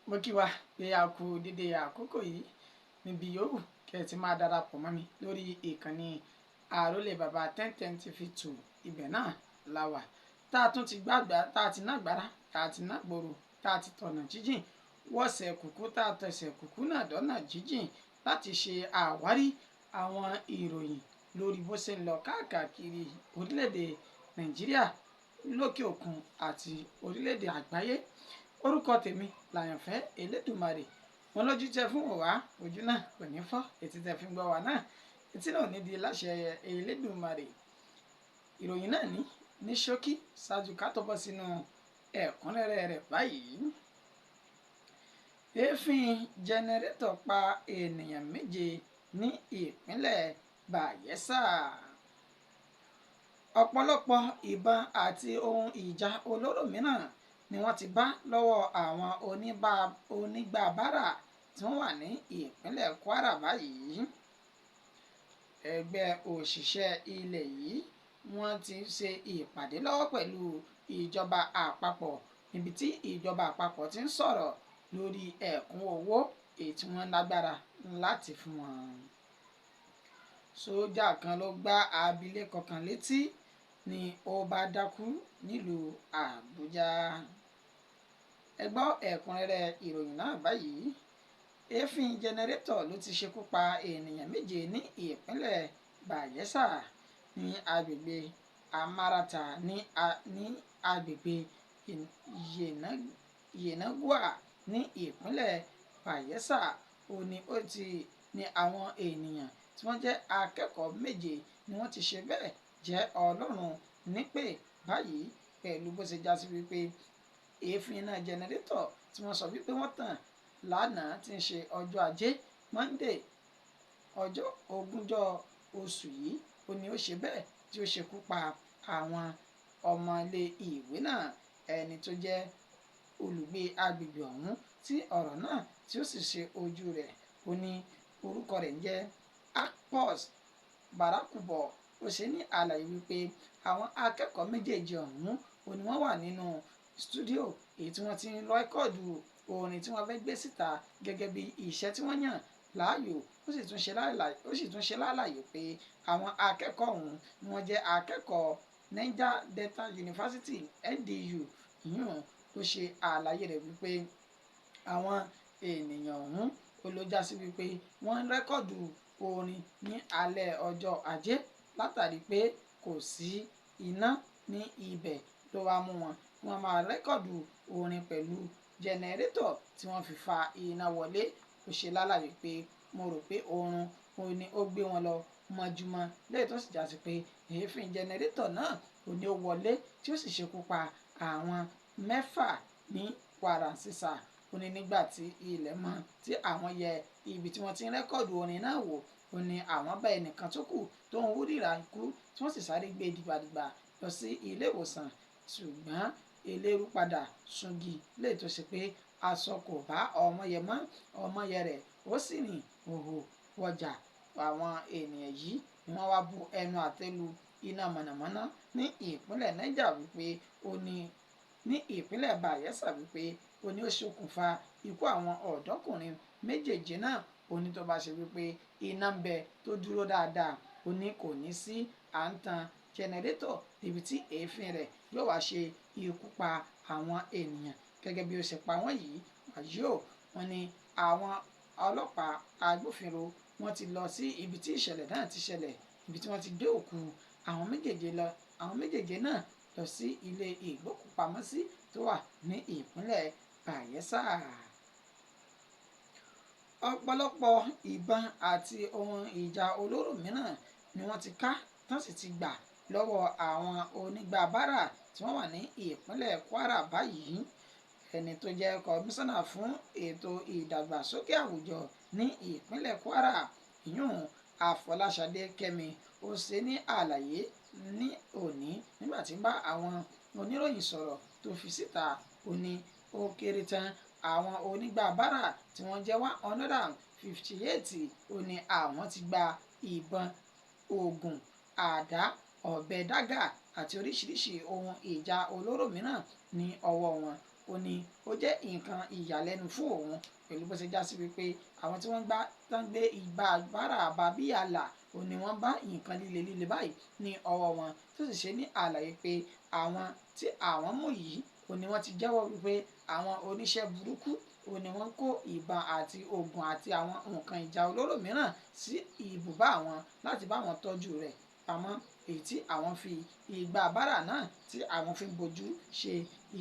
Mo kí wa pé a kú dédé àkókò yìí níbi yòówù kẹ́ ẹ ti máa darapọ̀ mọ́ mi lórí ìkànnì Àrólé Bàbá 1010 TV 2. Ibẹ̀ náà la wà tá a tún ti gbàgbà, tá a ti nágbára, tá a ti nágboro, tá a ti tọ̀nà jíjìn wọ́sẹ̀ kùkú, tá a tẹ̀sẹ̀ kùkú náà dọ́nà jíjìn láti ṣe àwárí àwọn ìròyìn lórí bó ṣe ń lọ káàkiri orílẹ̀-èdè Nàìjíríà, lókè òkun àti orílẹ̀-èdè àgbáyé. Orúkọ tèmi làyànfẹ́ Elédùmarè. Wọn lójú tẹ fún wá, ojú náà kò ní fọ́, etí tẹ fi ń gbọ́ wá náà, etí náà ní di láṣẹ Elédùmarè. Ìròyìn náà ní ṣókí ṣáájú ká tó bọ́ sínú ẹ̀kúnrẹ́rẹ́ rẹ̀ báyìí. Èéfín jẹnẹrétọ̀ pa ènìyàn 7 ní ìpínlẹ̀ Bayelsa. Ọ̀pọ̀lọpọ̀ ìbọn àti ohun ìjà olóró mìíràn ni wọ́n ti bá lọ́wọ́ àwọn onígbàbárà tí wọ́n wà ní ìpínlẹ̀ Kwara báyìí. Ẹgbẹ́ òṣìṣẹ́ ilẹ̀ yìí wọ́n ti ṣe ìpàdé lọ́wọ́ pẹ̀lú ìjọba àpapọ̀, níbi tí ìjọba àpapọ̀ ti ń sọ̀rọ̀ lórí ẹ̀kún owó èyí tí wọ́n lágbára láti fún wọn. Sójà kan ló gbá abilékọ kan létí ni ó bá dákú nílùú Àbújá. Ẹ gbọ́ ẹ̀kúnrẹ́rẹ́ ìròyìn náà báyìí. Èéfín jẹnẹrétọ̀ ló ti ṣekú pa ènìyàn 7 ní ìpínlẹ̀ Bayelsa ní agbègbè Amarata ní agbègbè Yenagoa ní ìpínlẹ̀ Bayelsa. Ó ní ó ti ní àwọn ènìyàn tí wọ́n jẹ́ akẹ́kọ̀ọ́ 7 ni wọ́n ti ṣe bẹ́ẹ̀ jẹ́ Ọlọ́run nípè báyìí, pẹ̀lú bó ṣe já sí wípé èéfín iná jẹnẹrétọ̀ tí wọ́n sọ wípé wọ́n tàn lánàá tí ń ṣe ọjọ́ Ajé Monday, ọjọ́ ogúnjọ́ oṣù yìí, ó ní ó ṣe bẹ́ẹ̀ tí ó ṣekú pa àwọn ọmọlé ìwé náà. Ẹni tó jẹ́ olùgbé agbègbè ọ̀hún tí ọ̀rọ̀ náà tí ó sì ṣe ojú rẹ̀, ó ní orúkọ rẹ̀ ń jẹ́ Akpos Barakubo. Ó ṣe ní àlàyé wípé àwọn akẹ́kọ̀ọ́ méjèèjì ọ̀hún ó ní wọ́n wà nínú stúdíò èyí tí wọ́n ti ń rẹ́kọ̀dù orin tí wọ́n fẹ́ gbé síta gẹ́gẹ́ bí iṣẹ́ tí wọ́n yàn láàyò. Ó sì tún ṣe lálàyé pé àwọn akẹ́kọ̀ọ́ ọ̀hún ni wọ́n jẹ́ akẹ́kọ̀ọ́ Niger Delta University NDU. Ìyún ló ṣe àlàyé rẹ̀ wípé àwọn ènìyàn ọ̀hún ó ló já sí wípé wọ́n ń rẹ́kọ̀dù orin ní alẹ́ ọjọ́ Ajé, látàrí pé kò sí iná ní ibẹ̀ ló wá mú wọn wọ́n máa rẹ́kọ̀dù orin pẹ̀lú jẹnẹrétọ̀ tí wọ́n fi fa iná wọlé. Ó ṣe lálàyé pé mo rò pé oorun òun ni ó gbé wọn lọ mọ́júmọ́, lẹ́yìn tó sì já sí pé èéfín jẹnẹrétọ̀ náà ò ní ó wọlé tí ó sì ṣekú pa àwọn 6 ní wàràǹsísà. Ó ní nígbà tí ilẹ̀ mọ́ tí àwọn yẹ ibi tí wọ́n ti ń rẹ́kọ̀dù orin náà wò, ó ní àwọn bá ẹnìkan tó kù tó ń wúrìrà ikú tí wọ́n sì sáré gbé dìgbàdìgbà lọ sí ilé ìwòsàn, ṣùgbọ́n eléru padà sungi lè tó ṣe pé aṣọ kò bá ọmọyẹ mọ́ ọmọyẹ rẹ̀, ó sì rìn hòhò wọjà. Àwọn ènìyàn yìí ni wọ́n wá bu ẹnu àtẹ́ lu iná mọ̀nàmọ́ná ní ìpínlẹ̀ Niger wípé ó ní ní ìpínlẹ̀ Bayelsa wípé ó ní ó ṣokùnfà ikú àwọn ọ̀dọ́kùnrin méjèèjì náà. Ó ní tó bá ṣe wípé iná ń bẹ tó dúró dáadáa, ó ní kò ní sí à ń tan jẹnẹrétọ̀ níbi tí èéfín rẹ̀ yóò wá ṣe ikú pa àwọn ènìyàn gẹ́gẹ́ bí ó ṣe pa wọ́n yìí. Wàyí o, wọ́n ní àwọn ọlọ́pàá agbófinró wọ́n ti lọ sí ibi tí ìṣẹ̀lẹ̀ náà ti ṣẹlẹ̀, ibi tí wọ́n ti gbé òkú àwọn méjèèjì náà lọ sí ilé ìgbókùpamọ́sí tó wà ní ìpínlẹ̀ Bayelsa. Ọ̀pọ̀lọpọ̀ ìbọn àti ohun ìjà olóró mìíràn ni wọ́n ti ká tán sì ti gbà lọ́wọ́ àwọn onígbàbárà tí wọ́n wà ní ìpínlẹ̀ Kwara báyìí. Ẹni tó jẹ́ kọmíṣánná fún ètò ìdàgbàsókè àwùjọ ní ìpínlẹ̀ Kwara, ìyún Àfọláṣadé Kẹ́mi, ó ṣe ní àlàyé ní òní nígbà tí ń bá àwọn oníròyìn sọ̀rọ̀ tó fi síta. Ó ní ó kéré tán àwọn onígbàbárà tí wọ́n jẹ́ 158, ó ní àwọn ti gba ìbọn, oògùn, àdá, ọ̀bẹ, dágà àti oríṣiríṣi ohun ìjà olóró mìíràn ní ọwọ́ wọn. Ó ní ó jẹ́ nǹkan ìyàlẹ́nu fún òun pẹ̀lú bó ṣe já sí wípé àwọn tí wọ́n gbá tán gbé ìgbà bára bàbí àlà ò ní wọ́n bá nǹkan líle líle báyìí ní ọwọ́ wọn, tó sì ṣe ní àlàyé pé àwọn tí àwọn mú yìí ò ní wọ́n ti jẹ́wọ́ wípé àwọn oníṣẹ́ burúkú ò ní wọ́n kó ìbọn àti oògùn àti àwọn nǹkan ìjà olóró mìíràn sí ibùbá àwọn láti bá wọn tọ́jú rẹ̀ pamọ́, èyí tí àwọn fi ìgbà bára náà tí àwọn fi ń bojú ṣe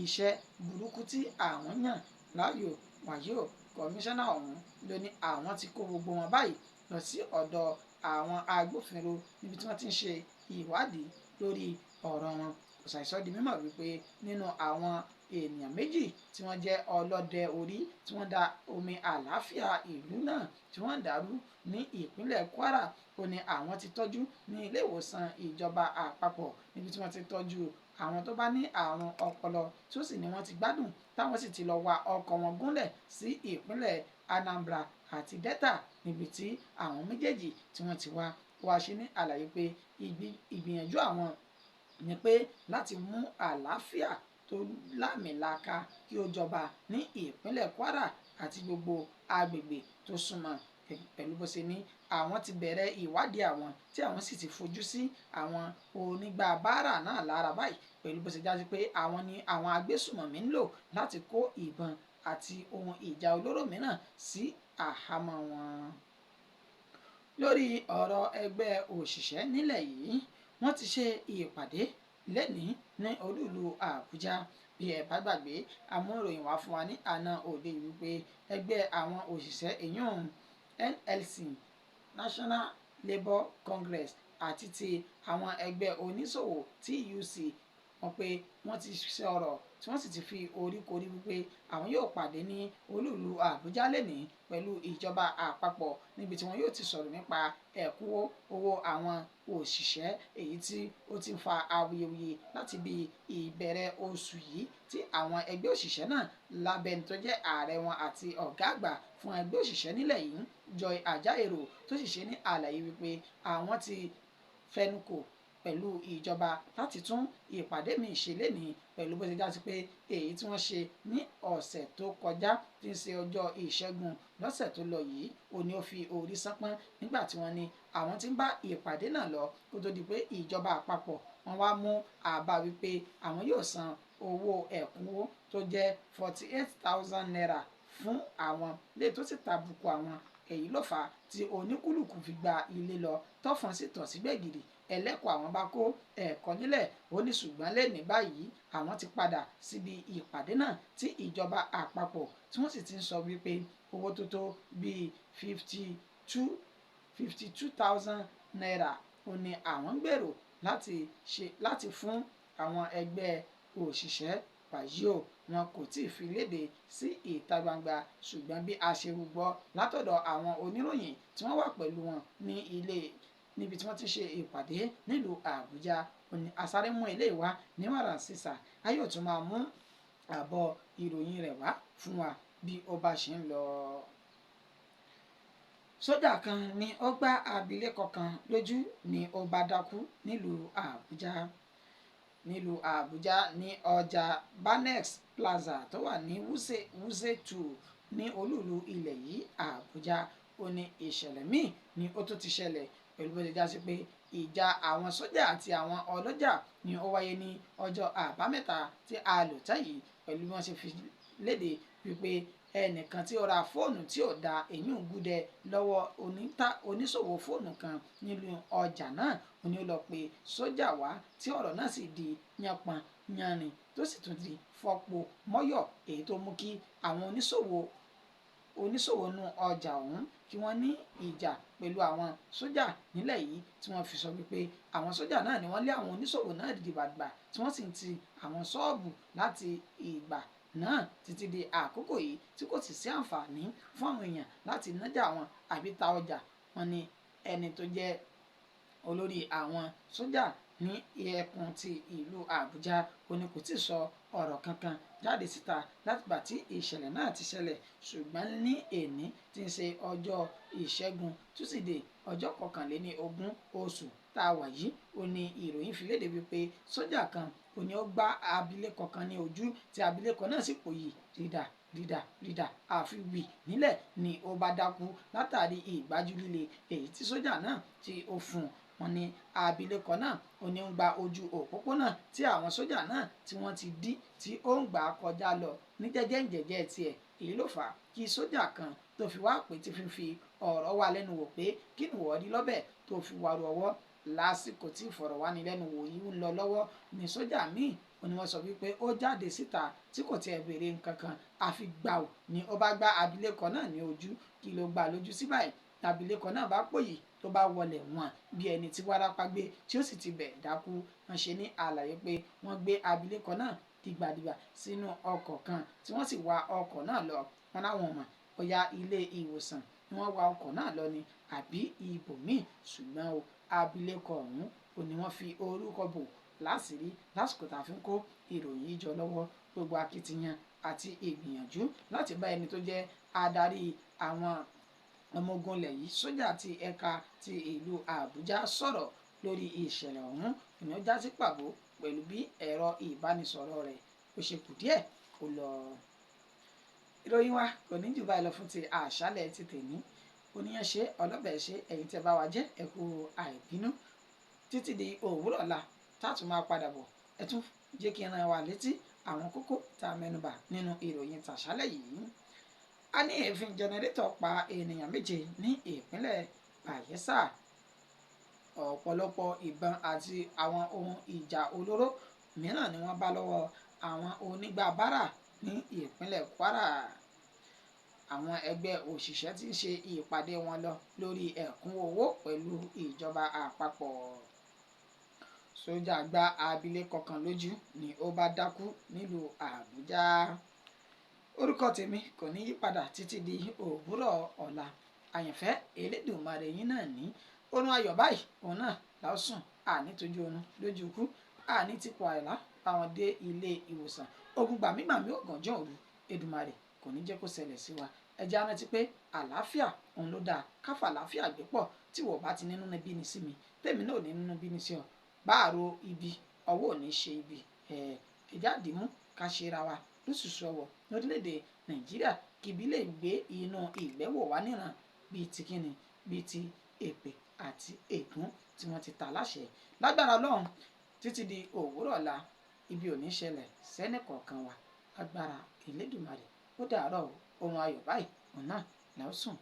iṣẹ́ burúkú tí àwọn yàn láàyò. Wàyí o, kọmíṣánná ọ̀hún ló ní àwọn ti kó gbogbo wọn báyìí lọ sí ọ̀dọ̀ àwọn agbófinró níbi tí wọ́n ti ń ṣe ìwádìí lórí ọ̀rọ̀ wọn. Kò ṣàìsọ di mímọ̀ wípé nínú àwọn ènìyàn méjì tí wọ́n jẹ́ ọlọ́dẹ orí tí wọ́n da omi àlàáfíà ìlú náà tí wọ́n dàrú ní ìpínlẹ̀ Kwara, ó ní àwọn ti tọ́jú ní ilé ìwòsàn ìjọba àpapọ̀ níbi tí wọ́n ti tọ́jú àwọn tó bá ní àrùn ọpọlọ, tí ó sì ní wọ́n ti gbádùn, táwọn sì ti lọ wa ọkọ̀ wọn gúnlẹ̀ sí ìpínlẹ̀ Anambra àti Delta níbi tí àwọn méjèèjì tí wọ́n ti wá. Wá ṣe ní àlàyé pé ìgbìyànjú àwọn ni pé láti mú àlàáfíà tó lámìlaka kí ó jọba ní ìpínlẹ̀ Kwara àti gbogbo agbègbè tó súnmọ́, pẹ̀lú bó ṣe ní àwọn ti bẹ̀rẹ̀ ìwádìí àwọn tí àwọn sì ti fojú sí àwọn onígbà báárà náà lára báyìí, pẹ̀lú bó ṣe já sí pé àwọn ni àwọn agbésùmọ̀mí ń lò láti kó ìbọn àti ohun ìjà olóró mìíràn sí àhámọ́ wọn. Lórí ọ̀rọ̀ ẹgbẹ́ òṣìṣẹ́ nílẹ̀ yìí, wọ́n ti ṣe ìpàdé lẹ́nìí ní olúìlú Àbújá. Bí ẹ bá gbàgbé, amúròyìn wá fún wa ní àná òde wípé ẹgbẹ́ àwọn òṣìṣẹ́ èyún NLC, National Labour Congress, àti ti àwọn ẹgbẹ́ oníṣòwò TUC wọ́n pé wọ́n ti sọ̀rọ̀ tí wọ́n sì ti fi orí korí wípé àwọn yóò pàdé ní olúìlú Àbújá lẹ́nìí pẹ̀lú ìjọba àpapọ̀ níbi tí wọ́n yóò ti sọ̀rọ̀ nípa ẹ̀kúnwó owó àwọn òṣìṣẹ́ èyí tí ó ti ń fa awuyewuye láti bí ìbẹ̀rẹ̀ oṣù yìí tí àwọn ẹgbẹ́ òṣìṣẹ́ náà lábẹ́ ẹni tó jẹ́ ààrẹ wọn àti ọ̀gá àgbà fún ẹgbẹ́ òṣìṣẹ́ nílẹ̀ yìí, Joy Ajaero, tó sì ṣe ní àlàyé wípé àwọn ti fẹnukò pẹ̀lú ìjọba láti tún ìpàdé míì ṣe lénìí, pẹ̀lú bó ṣe já sí pé èyí tí wọ́n ṣe ní ọ̀sẹ̀ tó kọjá tí ń ṣe ọjọ́ ìṣẹ́gun lọ́sẹ̀ tó lọ yìí ó ní ó fi orí sánpọ́n nígbà tí wọ́n ní àwọn tí ń bá ìpàdé náà lọ kó tó di pé ìjọba àpapọ̀ wọ́n wá mú àbá wípé àwọn yóò san owó ẹ̀kúnwó tó jẹ́ 48,000 naira fún àwọn lè tó sì tàbùkù àwọn. Èyí ló fà á tí oníkúlùkù fi gba ilé lọ tọ́fọ̀n sì tọ̀ sí gbẹ̀gìrì ẹlẹ́kọ̀ọ́ àwọn bá kó ẹ̀kọ́ nílẹ̀. Ó ní ṣùgbọ́n lẹ́ni báyìí àwọn ti padà síbi ìpàdé náà tí ìjọba àpapọ̀ tí wọ́n sì ti ń sọ wípé owó tó tó bíi 52,000 naira ó ní àwọn ń gbèrò láti fún àwọn ẹgbẹ́ òṣìṣẹ́. Wàyí o, wọn kò tí ì fi léde sí ìta gbangba, ṣùgbọ́n bí a ṣe gbọ́ látọ̀dọ̀ àwọn oníròyìn tí wọ́n wà pẹ̀lú wọn ní ilé níbi tí wọ́n ti ṣe ìpàdé nílùú Àbújá, òní asáré mú ilé wa ní wàrà sísà, a yóò tún máa mú àbọ̀ ìròyìn rẹ̀ wá fún wa bí ó bá ṣe ń lọ. Sójà kan ni ó gbá abilékọ kan lójú ni ó bá dákú nílùú Àbújá. Nílùú Àbújá ní ọjà Banex Plaza tó wà ní Wuse 2 ní olúìlú ilẹ̀ yìí Àbújá, ó ní ìṣẹ̀lẹ̀ míì ni ó tún ti ṣẹlẹ̀ pẹ̀lú bó ṣe já sí pé ìjà àwọn sójà àti àwọn ọlọ́jà ni ó wáyé ní ọjọ́ Àbámẹ́ta tí a lò tán yìí, pẹ̀lú bí wọ́n ṣe fi léde wípé ẹnìkan tí ó ra fóònù tí ò da èyí ń gúdẹ lọ́wọ́ oníṣòwò fóònù kan nílùú ọjà náà, ó ní ó lọ pe sójà wá tí ọ̀rọ̀ náà sì di yánpọn yánrin tó sì tún di fọ́pọ̀ mọ́yọ̀, èyí tó mú kí àwọn oníṣòwò nú ọjà ọ̀hún kí wọ́n ní ìjà pẹ̀lú àwọn sójà nílẹ̀ yìí, tí wọ́n fi sọ wípé àwọn sójà náà ni wọ́n lé àwọn oníṣòwò náà dìgbàgbà tí wọ́n sì ń ti àwọn ṣọ́ọ̀bù láti ìgbà náà títí di àkókò yìí tí kò sì sí àǹfààní fún àwọn èèyàn láti nájà wọn àbí ta ọjà wọn. Ní ẹni tó jẹ́ olórí àwọn sójà ní ẹkùn ti ìlú Àbújá ó ní kò tí ì sọ ọ̀rọ̀ kankan jáde síta látìgbà tí ìṣẹ̀lẹ̀ náà ti ṣẹlẹ̀, ṣùgbọ́n ní èní tí ń ṣe ọjọ́ Ìṣẹ́gun túsídẹ̀ẹ́ ọjọ́ 21 oṣù tá tá a wà yìí ó ní ìròyìn fi léde wípé sójà kan ó ní ó gbá abilékọ kan ní ojú tí abilékọ náà sì pòyì rídà rídà rídà àfi wì nílẹ̀ ni ó bá dákú látàrí ìgbájú líle èyí tí sójà náà tí ó fún un. Wọ́n ní abilékọ náà ó ní ń gba ojú òpópónà tí àwọn sójà náà tí wọ́n ti dí tí ó ń gbà kọjá lọ ní jẹ́jẹ́ tiẹ̀. Èyí ló fà á kí sójà kan tó fi wá pé tí fi ọ̀rọ̀ wá lẹ́nu wò pé kí ni wọ́n rí lọ́bẹ̀ tó fi wàrú ọwọ́. Lásìkò tí ìfọ̀rọ̀wánilẹ́nuwò yìí ń lọ lọ́wọ́ ní sójà míì ó ní wọ́n sọ wípé ó jáde síta tí kò tiẹ̀ béèrè nǹkan kan àfi gbàù ni ó bá gbá abilékọ náà ní ojú. Kí ló gbà lójú sí báyìí? Abilékọ náà bá pòyì tó bá wọlé wọn bí ẹni tí wárápá gbé tí ó sì ti bẹ̀ dákú. Wọ́n ṣe ní àlàyé pé wọ́n gbé abilékọ náà dìgbàdìgbà sínú ọkọ̀ kan tí wọ́n sì wa ọkọ̀ náà lọ. Wọn láwọn mọ̀ bóyá ilé ìwòsàn ni wọ́n wa ọkọ̀ náà lọ ni àbí ibòmíì, ṣùgbọ́n o abilékọ ọ̀hún ò ní wọ́n fi orúkọ bò láṣìírí lásìkò tá a fi ń kó ìròyìn jọ lọ́wọ́. Gbogbo akitiyan àti ìgbìyànjú láti bá ẹni tó jẹ́ adarí àwọn ọmọ ogun ilẹ̀ yìí sójà ti ẹ̀ka ti ìlú Àbújá sọ̀rọ̀ lórí ìṣẹ̀lẹ̀ ọ̀hún ìní ó já sí pàbó pẹ̀lú bí ẹ̀rọ ìbánisọ̀rọ̀ rẹ̀ ó ṣe kù díẹ̀ kó lọ. Ìròyìn wa kò ní jù báyìí lọ fún ti àṣálẹ̀ ti tèmi. Oníyàn ṣe ọlọ́bẹ̀ ṣe ẹ̀yin tẹ́ bá wa jẹ́ ẹ kú àìbínú títí di òwúrọ̀ ọ̀la tá a tún máa padà bọ̀. Ẹ tún jẹ́ kí n rán wa létí àwọn kókó tá a mẹ́nubà nínú ìròyìn tàṣálẹ̀ yìí. A ní èéfín jẹnẹrétọ̀ pa ènìyàn 7 ní ìpínlẹ̀ Bayelsa. Ọ̀pọ̀lọpọ̀ ìbọn àti àwọn ohun ìjà olóró mìíràn ni wọ́n bá lọ́wọ́ àwọn onígbàbárà ní ìpínlẹ̀ Kwara. Àwọn ẹgbẹ́ òṣìṣẹ́ tí ń ṣe ìpàdé wọn lọ lórí ẹ̀kúnwó owó pẹ̀lú ìjọba àpapọ̀. Sójà gbá abilékọ kan lójú ni ó bá dákú nílùú Àbújá. Orúkọ tèmi kò ní yípadà títí di òwúrọ̀ ọ̀la. Àyànfẹ́ Elédùmarè yín náà ní oorun ayọ̀ báyìí òun náà la ó sùn, àní tójú oorun lójú ikú, àní tipò àìlá báwọn dé ilé ìwòsàn. Ogun gbàmígbàmí ọ̀gànjọ́ òru Èdùmarè kò ní jẹ́ kó ṣẹlẹ̀ sí wa. Ẹ jẹ́ á rántí pé àlàáfíà òun ló dáa, káfà àlàáfíà gbé pọ̀. Tí wọ́n bá ti nínú bí ni sí mi, tèmi náà ò ní nínú bí ni sí ọ. Báàrò ibi ọwọ́ ò ní ṣe ibi. Ẹ jẹ́ àdìmú ká ṣe ra wa lóṣùṣù ọwọ́ lórílẹ̀‐èdè Nàìjíríà kí ibi lè gbé inú ìgbẹ́wò wá níran bíi ti kíni, bíi ti èpè àti ègún tí wọ́n ti ta láṣẹ. Lágbára Ọlọ́run títí di òwúrọ̀ ọ̀la ibi ò ní ṣẹlẹ̀ sẹ́nì kọ̀ọ̀kan wa. Lágbára Elédùmarè ó dàárọ̀ o, oorun ayọ̀ báyìí òun náà la ó sùn.